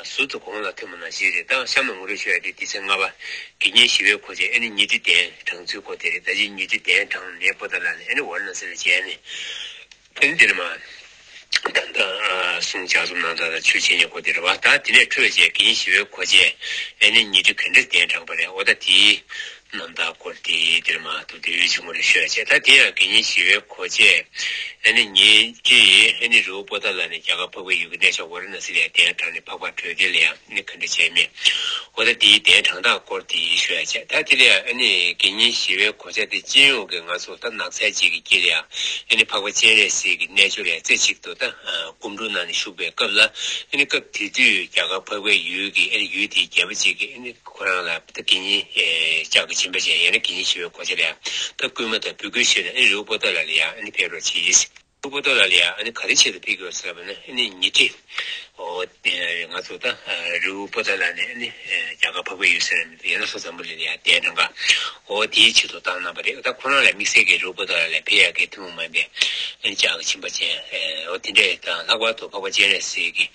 ཟུར་དུ་གོང་ལ་ཐོན་པ་ནང་བཞིན་རེད། ད་གཤམ་ལ་ངོ་སྤྲོད་ཞུ་ཡ་དེ་སྡེ་ཚན་ལྔ་པ་དགེ་བསྙེན་ཞི་བའི་གོ་ཆས་ཨ་ནི་ཉི་ཁྲི་གདན་དྲངས་ཚུལ་སྐོར་དེ་རེད། ད་ཅི་ཉི་ཁྲི་གདན་དྲངས་ནས་པོ་ཏཱ་ལ་ནས་ཨ་ནི་ཝཱ་ར་ཎ་སི་ལ་མཇལ་ནས་ཨ་ནི་འདིར་མ་ད་ལྟ་གསུང་ལྗགས་རྩོམ་གནང་སྟངས་དང་ཆོས་འཆད་ཉན་སྐོར་དེ་རེད་བ། ད་དེ་ནས་འཕྲོས་བྱས་དགེ་བསྙེན་ཞི་བའི་གོ་ཆས་ཨ་ནི་ཉི་ཁྲི་ག་འདྲ་གདན་དྲངས་པ་རེད། འོ་ད་དེའི་རྣམ་ཐར་སྐོར་དེ་འདིར་མ་ཐུག་དུས་ཆུང་ངུ་རེ་ཤོད་བྱས། ད་དེ་ཡང་དགེ་བསྙེན་ཞི་བའི་གོ་ཆས་ཨ་ནི་ཉིད་ཀྱིས་ཨ་ནི་རི་བོ་པོ་ཏཱ་ལ་ནས་རྒྱ་གར་འཕགས་པའི་ཡུལ་གྱི་གནས་མཆོག་ཝཱ་ར་ཎ་སི་ལ་གདན་དྲངས་ནས་འཕགས་པ་གྲོལ་སྡེ་ལ་ཡང་ཨ་ནི་ག་འདྲ་བྱས་མིན། འོ་ད་དེའི་གདན་དྲངས་སྟངས་སྐོར་དེ་ཤོད་ཡ་བྱས། ད་དེ་ལ་ཡང་ཨ་ནི་དགེ་བསྙེན་ཞི་བའི་གོ་ཆ་དེ་སྤྱི་ཡོངས་ཀྱི་ང་ཚོ་ད་ནགས་ཚལ་གཅིག་གི་དཀྱིལ་ལ་ཡང་ཨ་ནི་འཕགས་པ་སྤྱན་རས་གཟིགས་ཀྱི་རྣལ་འབྱོར་ལ་ཡང་རྩེ་གཅིག་ཏུ་ད་སྒོམ་སྒྲུབ་གནང་ནས་བཞུགས་པའི་སྐབས་ལ། ཨ་ནི་སྐབས་དེ་དུས་རྒྱ་གར་འཕགས་པའི་ཡུལ་གྱི་ཨ་ནི་ཡུལ་དེའི་རྒྱལ་པོ་གཅིག་གིས་ཨ་ནི་ཁོ་རང་ལ་ད་དགེ་བསྙེན་ལྕགས་ཀྱི་སྦྱིན་པ་ཅན་ཡང་ན་དགེ་བསྙེན་ཞི་བའི་གོ་ཆ་ལ་ཡང་ད་སྐུལ་མ་དང་འབོད་སྐུལ་ཞུས་ནས་ཨ་ནི་རི་བོ་པོ་ཏཱ་ལ་ལ་ཡང་ཨ་ནི་ཕེབས་རོགས་གྱིས། རི་བོ་པོ་ཏཱ་ལ་ལ་ཡང་ཨ་ནི་ག་རེ་ཆེད་དུ་ཕེབས་ཀྱི་ཡོད་ཟེར་བ་ན་ཨ་ནི་ཉི་ཁྲི། འོ། ང་ཚོ་ད་རི་བོ་པོ་ཏཱ་ལ་ནས་ཨ་ནི་རྒྱ་གར་འཕགས་པའི་ཡུལ་ཟེར་ཡང་ན་ལྷོ་འཛམ་བུ་གླིང་ལ་ཡང་གདན་དྲངས་ཀ་འོ་དེའི་ཆེད་དུ་བཏང་གནང་བ་རེད། ད་ཁོ་རང་ལ་དམིགས་བསལ་གྱི་རི་བོ་པོ་ཏཱ་ལ་ལ་ཕེབས་ཡག་གི་ཐུན་མོང་མ་ཡིན་པའི་ཨ་ནི་ལྕགས་ཀྱི་སྦྱིན་པ་ཅན། འོ་དེ་འདྲས་དང་ལྷག་པར་དུ་འཕགས་པ་སྤྱན་རས་གཟིགས་ཀྱི་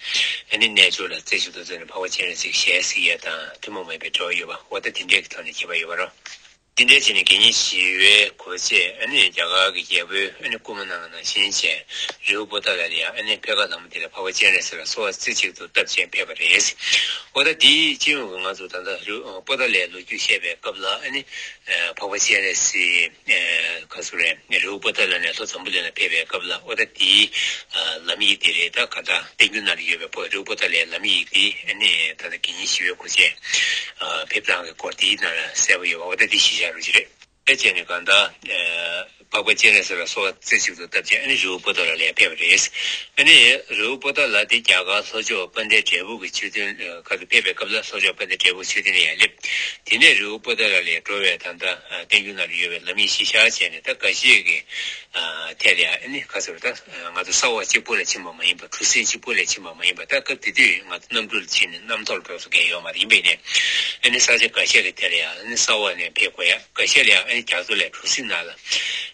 ཨ་ནི་རྣལ་འབྱོར་ལ་རྩེ་གཅིག་ཏུ་འཛིན་ནས་འཕགས་པ་སྤྱན་རས་གཟིགས་ཞལ་གཟིགས་ཡས་དང་ཐུན་མོང་མ་ཡིན་པའི་འབྲེལ་བ་ཡོད་པ་འོ་ད་དེ་འདྲས་ཀྱི་ཐོག་ནས་ཁྱད་པར་ཡོད་པ་རེད། དེ་འདྲའི་ཆ་ནས་དགེ་བསྙེན་ཞི་བའི་གོ་ཆས་ཨ་ནི་རྒྱ་གར་གྱི་རྒྱལ་པོས་ཨ་ནི་བསྐུལ་མ་གནང་བ་ནང་བཞིན་བྱས་རི་བོ་པོ་ཏཱ་ལ་ལ་ཡང་ཨ་ནི་ཕེབས་ཁ་ལམ་དེ་ལ་འཕགས་པ་སྤྱན་རས་གཟིགས་ལ་གསོལ་བ་རྩེ་གཅིག་ཏུ་བཏབ་བྱས་ཕེབས་པ་རེད། འོ་ད་དེའི་སྤྱི་ཡོངས་ཀྱི་ང་ཚོ་ད་ལྟ་རི་བོ་པོ་ཏཱ་ལའི་ལོ་རྒྱུས་བཤད་པའི་སྐབས་ལ་ཨ་ནི་འཕགས་པ་སྤྱན་རས་གཟིགས་ག་ཚོད་རེད་རི་བོ་པོ་ཏཱ་ལ་ནས་ལྷོ་འཛམ་བུ་གླིང་ལ་ཕེབས་པའི་སྐབས་ལ་འོ་ད་དེའི་ལམ་ཡིག་དེ་རེད། ད་ག་ད་བསྟན་འགྱུར་ནང་ལ་ཡོད་པའི་རི་བོ་པོ་ཏཱ་ལའི་ལམ་ཡིག་དེ་ཨ་ནི་ད་ལྟ་དགེ་བསྙེན་ཞི་བའི་གོ་ཆས་ཕེབས་སྟངས་ཀྱི་སྐོར་དེའི་ནང་ལ་གསལ་པོ་ཡོད་པ་འོ་ད་དེ་གཞི་བཞག་རོགས་ཅིག་རེད། དེ་བྱས་ནས་གང་ལྟར། འཕགས་པ་སྤྱན་རས་གཟིགས་ལ་གསོལ་བ་རྩེ་གཅིག་ཏུ་བཏབ་བྱས་ཨ་ནི་རི་བོ་པོ་ཏཱ་ལ་ལ་ཕེབས་པ་རེད། ཨ་ནི་རི་བོ་པོ་ཏཱ་ལ་དེ་རྒྱ་གར་ལྷོ་ཕྱོགས་དཔལ་ལྡན་འབྲས་སྤུངས་ཀྱི་མཆོད་རྟེན་ཁ་ཐུག་ཕེབས་པའི་སྐབས་ལ་ལྷོ་ཕྱོགས་དཔལ་ལྡན་འབྲས་སྤུངས་མཆོད་རྟེན་ལ་ཡང་སླེབས། དེ་ནས་རི་བོ་པོ་ཏཱ་ལ་ལ་འགྲོ་བའི་ད་ལྟ་བསྟན་འགྱུར་ནང་ལ་ཡོད་པའི་ལམ་ཡིག་གཞི་བཞག་བྱས་ནས་ད་འགའ་ཤས་ཀྱི་ཐད་ལ་ཡང་ཨ་ནི་ཁ་ཚུར་ད་ང་ཚོ་ས་འོག་གཅིག་པུ་ལ་ཕྱིན་པ་མ་ཡིན་པ་གྲུ་གཟིངས་གཅིག་པུ་ལ་ཕྱིན་པ་མ་ཡིན་པ་ད་སྐབས་དེ་དུས་ང་ཚོ་གནམ་གྲུ་ལ་ཕྱིན་ནས་གནམ་ཐོག་ལ་འགྲོ་ས་གང་ཡོད་མ་རེད། ཡིན་པས་ནས་ཨ་ནི་ས་ཆ་འགའ་ཤས་ཀྱི་ཐད་ལ་ཡང་ཨ་ནི་ས་འོག་ནས་ཕེབས་དགོས་ཡ། འགའ་ཤས་ལ་ཡང་ཨ་ནི་རྒྱ་མཚོ་ལས་གྲུ་གཟིངས་ནང་ལ་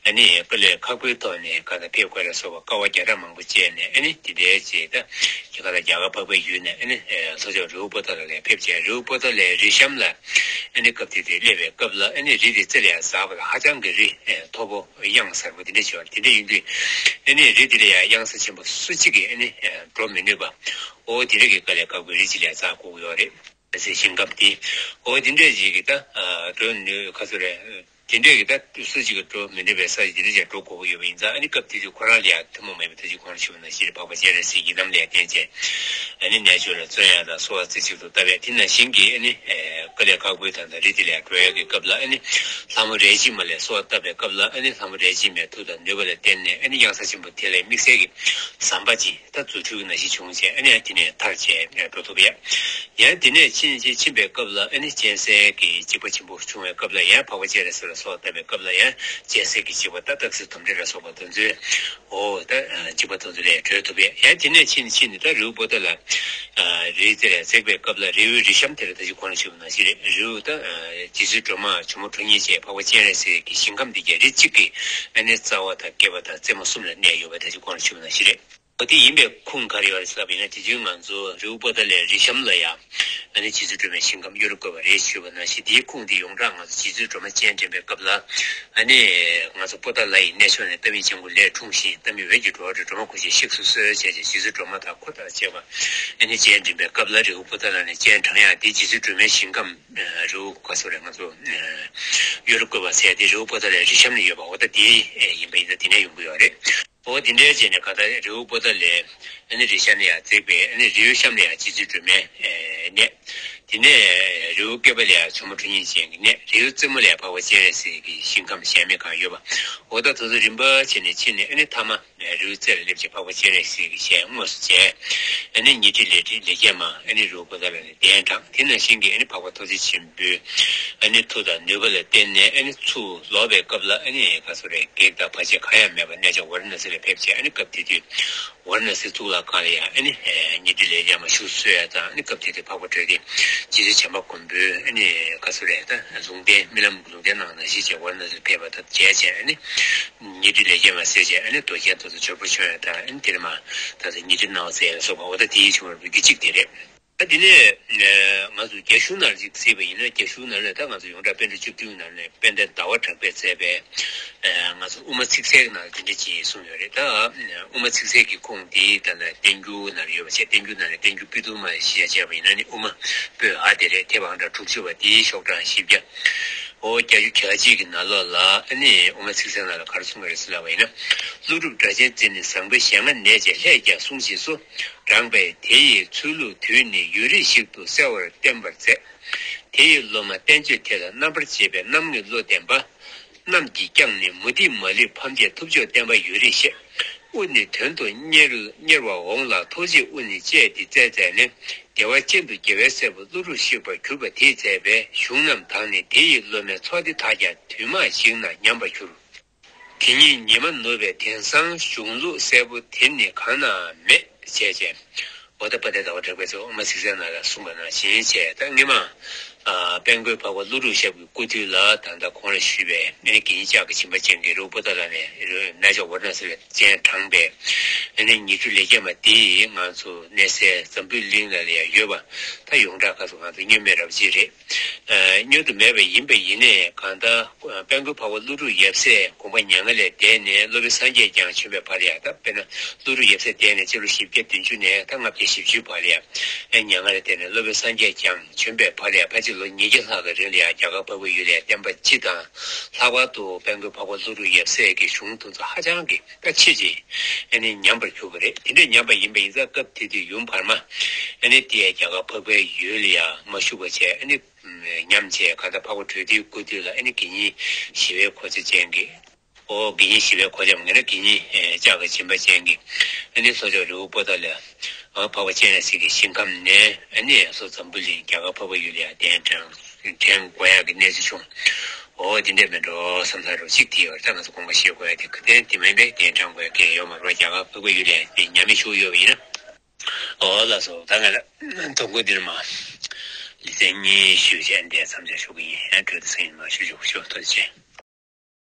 ཨ་ནི་དཀའ་ལས་ཁག་པོའི་ཐོག་ནས་ག་ལ་ཕེབས་དགོས་ལ་སོགས་པ་དཀའ་བ་བརྒྱ་ཕྲག་མང་པོ་སྤྱད་ནས་ཨ་ནི་དེ་འདྲའི་ཅིག་ད་ག་ལ་རྒྱ་གར་འཕགས་པའི་ཡུལ་ནས་ཨ་ནི་ལྷོ་ཕྱོགས་རི་བོ་པོ་ཏཱ་ལ་ལ་ཕེབས་བྱས་རི་བོ་པོ་ཏཱ་ལའི་རི་གཤམ་ལ་ཨ་ནི་སྐབས་དེ་དུས་སླེབས་པའི་སྐབས་ལ་ཨ་ནི་རི་དེ་རྩེ་ལ་ཡང་འཛེགས་པ་ལ་ཧ་ཅང་གི་རི་མཐོ་པོ་གཡང་གཟར་པོ་དེ་འདྲ་བྱུང་བ་དེ་འདྲ་ཡིན་དུས་ཨ་ནི་རི་དེ་ལ་ཡང་གཡང་ས་ཆེན་པོ་སུ་གཅིག་གིས་ཨ་ནི་འགྲོ་མི་ནུས་པ་འོ་དེ་འདྲ་གི་དཀའ་ལས་ཁག་པོའི་རི་གཅིག་ལ་ཡང་འཛེགས་དགོས་ཀྱི་ཡོད་རེད། ཟེར་ཞིང་ཁམས་དེ། འོ་དེ་འདྲས་ཅིག་གི་ད་འགྲོ་ནུས་ཁ་ཚུར་རེད། དེ་འདྲས་ཀྱི་ད་སུ་གཅིག་གིས་འགྲོ་མི་འདོད་པའི་ས་ཆ་དེ་འདྲ་ཅིག་འགྲོ་དགོས་ཀྱི་ཡོད་པ་ཡིན་ཙང་། ཨ་ནི་སྐབས་དེ་དུས་ཁོ་རང་ལ་ཡང་ཐུན་མོང་མེད་པའི་ད་ཅི་གོང་ལ་ཞུས་པ་ནང་བཞིན་རེད། འཕགས་པ་སྤྱན་རས་གཟིགས་ཀྱི་ལམ་ལས་བརྟེན་བྱས། ཨ་ནི་རྣལ་འབྱོར་ལ་བརྩོན་ཡག་དང་གསོལ་བ་རྩེ་གཅིག་ཏུ་བཏབ་པས། དེ་ནང་བཞིན་གྱི་ཨ་ནི་དཀའ་ལས་ཁག་པོའི་ད་ལྟ་རི་དེ་ལས་འགྲོ་ཡག་གི་སྐབས་ལ། ཨ་ནི་ལྷ་མོ་རལ་གཅིག་མ་ལས་གསོལ་བ་བཏབ་པའི་སྐབས་ལ། ཨ་ནི་ལྷ་མོ་རལ་གཅིག་མའི་མཐུ་དང་ནུས་པ་ལ་བརྟེན་ནས། ཨ་ནི་གཡང་ས་ཆེན་པོ་དེ་ལས་དམིགས་བསལ་གྱི་ཟམ་པ་ཅིག་ད་རྫུ་འཕྲུལ་གྱི་ནང་བཞིན་བྱུང་བྱས། ཨ་ནི་དེ་ནས་ཐར་བྱས་འགྲོ་ཐུབ་ཡ། ཡང་དེ་ནས་ཕྱིན་ཕྱིན་ཕྱིན་པའི་སྐབས་ལ། ཨ་ནི་སྤྱན་གསལ་གྱི་འཇིགས་པ་ཆེན་པོ་བྱུང་བའི་སྐབས་ལ། ཡང་འཕགས་པ་སྤྱན་རས་གཟིགས་ལ་གསོལ་བ་བཏབ་པའི་སྐབས་ལ། ཡང་སྤྱན་གསལ་གྱི་འཇིགས་པ་ད་སྟག་གཟིག་དོམ་དྲེད་ལ་སོགས་པ་དེ་ཚོའི་འོ་ད་འཇིགས་པ་དེ་ཚོ་ལས་གྲོལ་ཐུབ་པས། ཡང་དེ་ནས་ཕྱིན་ཕྱིན་ནས་ད་རི་བོ་པོ་ཏ་ལ་རི་རྩེ་ལ་འཛེགས་པའི་སྐབས་ལ། རི་བོའི་རི་གཤམ་དེ་ལ་ད་ཅི་གོང་ལ་ཞུས་པ་ནང་བཞིན་རེད། རི་བོ་ད་རྗེ་བཙུན་སྒྲོལ་མ་ཇོ་མོ་ཁྲོ་གཉེར་ཅན། འཕགས་པ་སྤྱན་རས་གཟིགས་ཀྱི་ཞིང་ཁམས་འདི་གའི་རི་གཅིག་གི་ཨ་ནི་རྩ་བ་དང་སྐེད་པ་དང་རྩེ་མོ་གསུམ་ལ་གནས་ཡོད་པ་ད་ཅི་གོང་ལ་ཞུས་པ་ནང་བཞིན་རེད། འོ་དེ་ཡིན་པའི་ཁུངས་ག་རེ་ཡོད་རེད་ཟེར་ལབ་པ་ཡིན་ན། དེ་དུས་ང་ཚོ་རི་བོ་པོ་ཏ་ལའི་རི་གཤམ་ལ་ཡང་ཨ་ནི་རྗེ་བཙུན་སྒྲོལ་མའི་ཞིང་ཁམས་གཡོ་རུ་བཀོད་པ་རེད་ཞུས་པ་ནང་བཞིན། དེའི་ཁུངས་དེ་ཡོངས་གྲགས་ང་ཚོ་རྗེ་བཙུན་སྒྲོལ་མ་སྤྱན་འདྲེན་པའི་སྐབས་ལ། ཨ་ནི་ང་ཚོ་པོ་ཏ་ལ་ཡི་གནས་མཆོག་ནས་ཏཱ་མི་ལྕང་གུ་ལས་འཁྲུངས་ཤིང་། ཏཱ་མི་འོད་ཀྱི་འགྲོ་བ་རིགས་སྒྲོལ་མ་སྐུ་ཞབས་གཤེགས་སུ་གསོལ་བྱས་ཏེ། རྗེ་བཙུན་སྒྲོལ་མ་དང་ཁོ་དང་བཅས་པ་ཨ་ནི་སྤྱན་འདྲེན་པའི་སྐབས་ལ། རི་བོ་པོ་ཏ་ལ་ནས་སྤྱན་དྲངས་ཡག་དེ། རྗེ་བཙུན་སྒྲོལ་མའི་ཞིང་ཁམས་རི་བོ་ག་སོ་རེད། ང་ཚོ་གཡོ་རུ་བཀོད་པ་ཟེར་དེ་རི་བོ་པོ་ཏ་ལའི་རི་གཤམ་ལ་ཡོད་པ། འོ་ད་དེ་ཡིན་པ་ཡིན་ཙང་དེ་ནས་ཡོང་གི་ཡོད་རེད། འོ་དེ་འདྲའི་བྱས་ནས་ག་ད་རི་བོ་པོ་ཏ་ལའི་ཨ་ནི་རི་གཤམ་ལ་ཡང་འཛེགས་པའི། ཨ་ནི་རི་བོའི་གཤམ་ལ་ཡང་རྗེ་བཙུན་སྒྲོལ་མའི་གནས། དེ་ནས་རི་བོ་སྐེད་པ་ལ་ཡང་ཇོ་མོ་ཁྲོ་གཉེར་ཅན་གྱི་གནས། རི་བོ་རྩེ་མོ་ལ་ཡང་འཕགས་པ་སྤྱན་རས་གཟིགས་ཀྱི་ཞིང་ཁམས་གཞལ་མེད་ཁང་ཡོད་པ། འོ་ད་དེ་ཚོ་རིམ་པ་བྱས་ནས་ཕྱིན་ནས། ཨ་ནི་མཐའ་མ་རི་བོའི་རྩེ་ལ་སླེབས་ཀྱི་འཕགས་པ་སྤྱན་རས་གཟིགས་ཀྱི་ཞལ་དངོས་སུ་མཇལ། ཨ་ནི་ཉི་ཁྲི་ལས་ཁྲི་ལས་བརྒྱ་མ་ཨ་ནི་རི་བོ་པོ་ཏ་ལ་ནས་གདན་དྲངས། དེ་ནང་བཞིན་གྱི་ཨ་ནི་འཕགས་པ་ཐུགས་རྗེ་ཆེན་པོའི་ཨ་ནི་མཐུ་དང་ནུས་པ་ལ་བརྟེན་ནས། ཨ་ནི་ཚུར་ལོག་པའི་སྐབས་ལ་ཨ་ནི་ག་སོ་རེད། བགེགས་དང་བར་ཆད་གང་ཡང་མེད་པར་གནས་མཆོག་ཝཱ་ར་ཎ་སི་ལ་ཕེབས་བྱས། ཨ་ནི་སྐབས་དེ་དུས་ཝཱ་ར་ཎ་སི་གཙུག་ལག་ཁང་ལ་ཡང་ཨ་ནི་ཉི་ཁྲི་ལས་བརྒྱ་མ་བཞུགས་གསོལ་ཡ་དང་། ཨ་ནི་སྐབས་དེ་དུས་འཕགས་པ་སྤྲུལ་སྐུ་རྗེ་བཙུན་བྱམས་པ་མགོན་པོའི་ཨ་ནི་ག་སོ་རེད། ད་ལུང་བསྟན་རྨི་ལམ་ལུང་བསྟན་གནང་བ་ནང་བཞིན་བྱས་ཝཱ་ར་ཎ་སི་ལ་ཕེབས་པ་དང་མཇལ་བྱས། ཨ་ནི་ཉི་ཁྲི་ལས་བརྒྱ་མ་གསལ་བྱས། ཨ་ནི་མདོ་རྒྱན་དེ་ཚོ་འབྱོར་པོ་བྱུང་ཡ་དང་། ཨ་ནི་དེ་ནས་མར་ད་ལྟ་ཉི་ཁྲི་སྣང་བ་མཛད་ཡ་ལ་སོགས་པ། འོ་ད་དེའི་བྱུང་བའི་རྒྱུ་གཅིག་དེ་རེད། ད་དེ་ནས་ང་ཚོ་རྒྱ་གཞུང་ནང་ལ་ཅིག་གཟིགས་པ་ཡིན་ན། རྒྱ་གཞུང་ནང་ལ་ད་ང་ཚོ་ཡོངས་གྲགས་པཎ་གྲུབ་བཅུ་བདུན་ནང་ནས་དཔལ་ལྡན་ཟླ་བ་གྲགས་པས་མཛད་པའི་ང་ཚོ་དབུ་མ་ཚིག་གསལ་གྱི་ནང་ལ་དེ་འདྲ་ཅིག་གསུངས་ཡོད་རེད། ད་དབུ་མ་ཚིག་གསལ་གྱི་ཁུངས་དེ་ད་ལྟ་བསྟན་འགྱུར་ནང་ལ་ཡོད་པ་བྱས། བསྟན་འགྱུར་ནང་ལ་བསྟན་འགྱུར་པོད་དུ་མ་ཞེས་བྱ་བ་ཡིན་ན་ནི། དབུ་མ་པོད་ཨ་དེ་རེད། དེབ་ཨང་གྲངས་དྲུག་ཅུ་པ་དེའི་ཤོག་གྲངས་བཞི་བརྒྱ། འོ་བརྒྱད་ཅུ་གྱ་གཅིག་གི་ནང་ལོགས་ལ་ཨ་ནི་དབུ་མ་ཚིག་གསལ་ནང་ལ་ག་རེ་གསུངས་པ་རེད་ཟེར་ལབ་པ་ཡིན་ན། ཀླུ་སྒྲུབ་སྒྲ་གཅན་འཛིན་ནི། བཟང་པོའི་ཞལ་སྔ་ནས་ཀྱང་ལྷས་ཀྱང་གསུངས་ཞེས་སོ། དྲངས་པས་དེ་ཡི་ཚུལ་ལུགས་དུས་ནི་ཡུན་རིང་ཞིག་ཏུ་གསལ་བར་བསྟན་པར་མཛད། དེ་ཡི་སློབ་མ་བསྟན་བཅོས་དེ་ལ་རྣམ་པར་འབྱེད་པའི་རྣམ་ངེས་བློ་ལྡན་པ་རྣམས་ཀྱིས་ཀྱང་ནི། མུ་སྟེགས་མ་ལུས་ཕམ་བྱས་ཐུབ་མཆོག་བསྟན་པ་ཡུན་རིང་གཤེགས། དབུ་ནི་དོན་དུ་གཉེར་གཉེར་བར་འོང་ལ། ཐུགས་རྗེས་དབུ་ནི་བཅད་དེ་བཙལ་མཛད་ནས། བདེ་བ་ཅན་དུ་རྒྱལ་བའི་སྲས་པོ་ཀླུ་སྒྲུབ་ཤེས་པར་གྱུར་པ་དེས་མཛད་པའི་གཞུང་རྣམས་དང་ནི། དེ་ཡི་སློབ་མའི་ཚོགས་སྡེ་དག་ཀྱང་དུས་མ་ཞིག་ན་ཉམས་པར་གྱུར། དེ་ཉིད་ཉི་མ་ནུབ་པའི་དེང་སང་གཞུང་ལུགས་གསལ་པོ་དེ་ནི་གང་ན་མེད་ཅེས་བྱས། འོ་ད་དཔལ་ལྡན་ཟླ་བ་གྲགས་པས་ཚུར་དབུ་མ་ཚིག་གསལ་ནང་ལ་གསུངས་པ་ནང་བཞིན་བྱས། ད་སྔོན་མ་ཨ་དཔལ་མགོན་འཕགས་པ་ཀླུ་སྒྲུབ་ཞབས་ཀྱི་སྐུ་དུས་ལ་ད་ལྟ་གོང་ལ་ཞུས་པའི་ཨ་ནི་དགེ་བསྙེན་ལྕགས་ཀྱི་འཇིམ་པ་ཅན་གྱིས་རི་བོ་པོ་ཏ་ལ་ནས་རྣལ་འབྱོར་ཝཱ་ར་ཎ་སི་ལ་སྤྱན་དྲངས་པའི་ཨ་ནི་ཉི་ཁྲི་ལས་བརྒྱ་མ་དེ་ང་ཚོ་གནས་སའི་འཛམ་བུའི་གླིང་ལ་ཡང་ཡོད་པ། ད་ཡོངས་གྲགས་སྐབས་སུ་ང་ཚོ་བསྙོན་མེད་རབ་བྱེད་རེད། ཨ་བསྙོན་དུ་མེད་པ་ཡིན་པ་ཡིན་ནའི། གང་ལྟར་དཔལ་མགོན་འཕགས་པ་ཀླུ་སྒྲུབ་ཡབ་སྲས་དགོངས་པ་མྱ་ངན་ལས་འདས་ནས་སློབ་དཔོན་སངས་རྒྱས་བསྐྱངས་བྱོན་པའི་བར་ལ་ཡང་། ད་དཔེར་ན་ཀླུ་སྒྲུབ་ཡབ་སྲས་འདས་ནས་སྤྱི་ལོ་བཞི་བརྒྱ་བདུན་ཅུ་ནས་ད་ལྔ་བརྒྱ་བཞི་བཅུའི་བར་ལ་ཡང་། ཨེ་མྱ་ངན་ལས་འདས་ནས་སློབ་དཔོན་སངས་རྒྱས་བསྐྱངས་བྱོན་པའི་བར་ལ་ཡང་། ཕལ་ཆེར་ལོ་ཉིས་བརྒྱ་ལྷག་གི་རིང་ལ་ཡང་རྒྱ་གར་འཕགས་པའི་ཡུལ་ལ་ཡང་བསྟན་པ་སྤྱི་དང་། ལྷག་པར་དུ་དཔལ་མགོན་འཕགས་པ་ཀླུ་སྒྲུབ་ཡབ་སྲས་ཀྱི་གཞུང་དེ་ཚོ་ཧ་ཅང་གི་ད་ཆེས་ཅིག་ཨ་ནི་ཉམས་པར་གྱུར་པ་རེད། དེ་འདྲ་ཉམས་པ་ཡིན་པ་ཡིན་ཙང་། སྐབས་དེ་དུས་ཡུམ་བར་མ་ཨ་ནི་དེ་རྒྱ་གར་འཕགས་པའི་ཡུལ་ལ་ཡང་མ་བཞུགས་པ་བྱས། ཨ་ནི་ཉམས་བྱས། གང་ལྟར་འཕགས་པ་གྲོལ་དུས་སྐུ་དུས་ལ་ཨ་ནི་དགེ་བསྙེན་ཞི་བའི་གོ་ཆ་ཅན་གྱི། ཨོ་དགེ་བསྙེན་ཞི་བའི་གོ་ཆ་མ་ངེས་ན་དགེ་བསྙེན་ལྕགས་ཀྱི་འཇིམ་པ་ཅན་གྱི་ཨ་ནི་ལྷོ་ཕྱོགས་རི་བོ་པོ་ཏ་ལ་འཕགས་པ་སྤྱན་རས་གཟིགས་ཀྱི་ཞིང་ཁམས་ནས། ཨ་ནི་སོ་འཛམ་བུ་གླིང་རྒྱ་གར་འཕགས་པའི་ཡུལ་ལ་ཡང་གདན་དྲངས་དྲན་དགོས་ཡག་གི་གནས་ཚུལ་བྱུང་། འོ་དེ་འདྲས་མིན་འགྲོ་བསམ་ས་རུ་གཅིག་དེ་ཡོད་རེད། ད་ང་ཚོ་དགོངས་པ་བཞེས་དགོས་ཡ་དེ་ག་དེ་དེ་མིན་པས། གདན་དྲངས་དགོས་ཡ་གང་ཡང་ཡོད་མ་རེད། རྒྱ་གར་འཕགས་པའི་ཡུལ་ལ་དེ་ཉམས་མེད་ཞུ་ཡོད་པ་ཡིན་ན། འོ་ལགས་སོ། ད་ང་ལ་དུམ་བུ་འདིར་མ་ལེ་ཚན་གཉིས་ཞུས་བྱས་འདི་མཚམས་འཇོག་ཞུ་གི་ཡིན། ཡང་གྲོས་དེ་སེང་ཡིན་མ་ཞུ་ཆོག་ཞུ། ཐུགས་རྗེ་ཆེ།